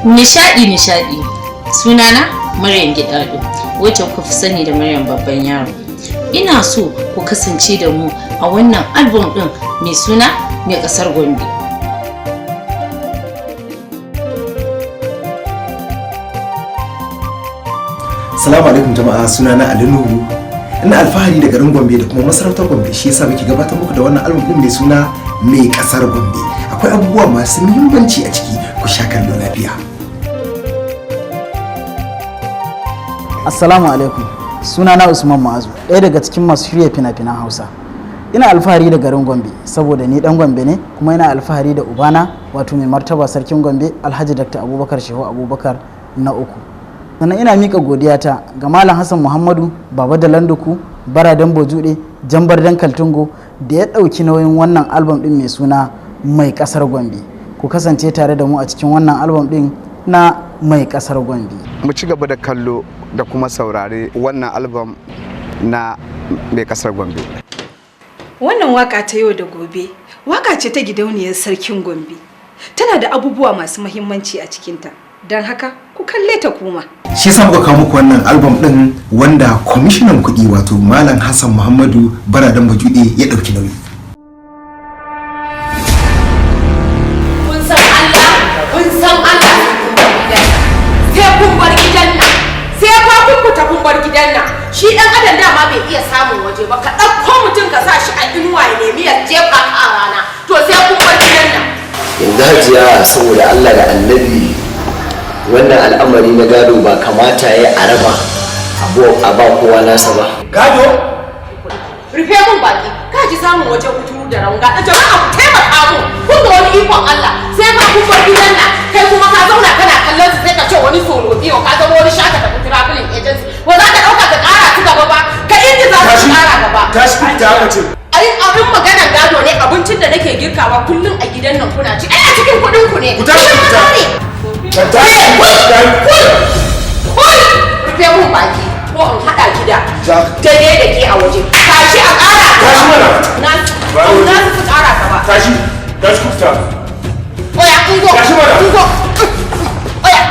Nishadi nishadi. Sunana Maryam Gidado, wacce kuka fi sani da Maryam Babban Yaro. Ina so ku kasance da mu a wannan album din mai suna Mai Kasar Gombe. Salamu alaikum jama'a, sunana Ali Nuhu. Ina alfahari da garin Gombe da kuma masarautar Gombe, shi yasa muke gabatar muku da wannan album din mai suna Mai Kasar Gombe. Akwai abubuwa masu muhimmanci a ciki, ku sha kallo lafiya. Assalamu alaikum. Sunana Usman Ma'azu, ɗaya daga cikin masu shirya fina-finan Hausa. Ina alfahari da garin Gombe saboda ni dan Gombe ne, kuma ina alfahari da ubana, wato mai martaba sarkin Gombe, Alhaji Dr. Abubakar Shehu Abubakar na uku. Sannan ina miƙa godiyata ga Malam Hassan Muhammadu Baba da Landuku, Baradan Bojude, Jambar Dan Kaltungo da ya ɗauki nauyin wannan album ɗin mai suna Mai Ƙasar Gombe. Ku kasance tare da mu a cikin wannan album ɗin na Mai Ƙasar Gombe. Mu ci gaba da kallo da kuma saurare wannan album na Mai Kasar Gombe. Wannan waka ta yau da gobe, waka ce ta gidauniyar sarkin Gombe. Tana da abubuwa masu muhimmanci a cikinta. Don haka ku kalle ta kuma. Shi yasa muka kawo muku wannan album din wanda kwamishinan kuɗi, wato Malam Hassan Muhammadu Baradan Bajude, ya ɗauki nauyi. Kun san Allah, kun san Allah, sai kun bar gidan nan. Sai fa kun fita kun bar gidan nan. Shi dan adam dama bai iya samun waje ba. Ka ɗauko mutum ka sa shi a inuwa ya nemi ya jefa ka a rana. To sai kun bar gidan nan. Yanzu hajiya, saboda Allah da annabi, wannan al'amari na gado ba kamata ya a raba abu a ba kowa nasa ba? Gado? Rufe mun baki. Ka ji samun waje kuturu da raunga. Jama'a, ku taimaka mu. Kun ga wani ikon Allah. Sai fa kun bar gidan nan. Kai kuma ka zauna kana kallon su, sai ka ce wani solo biyo, ka zama wani shaka tafi traveling agency. Ba za ka ɗauka ka ƙara su gaba ba. Ka inda za su ƙara gaba. Tashi fita aka ce. Ai abin maganar gado ne, abincin da nake girkawa kullum a gidan nan kuna ci. Ai a cikin kuɗin ku ne. Ku tashi Kuɗin fita. maza ne. Ka tashi Kul! Kul! Rufe mun baki ko in haɗa ki da dare da ke a waje. Tashi a ƙara gaba. Tashi mana. Na na su ƙara gaba. Tashi, tashi ku fita. Oya, ungo. Tashi mana. Ungo. Oya.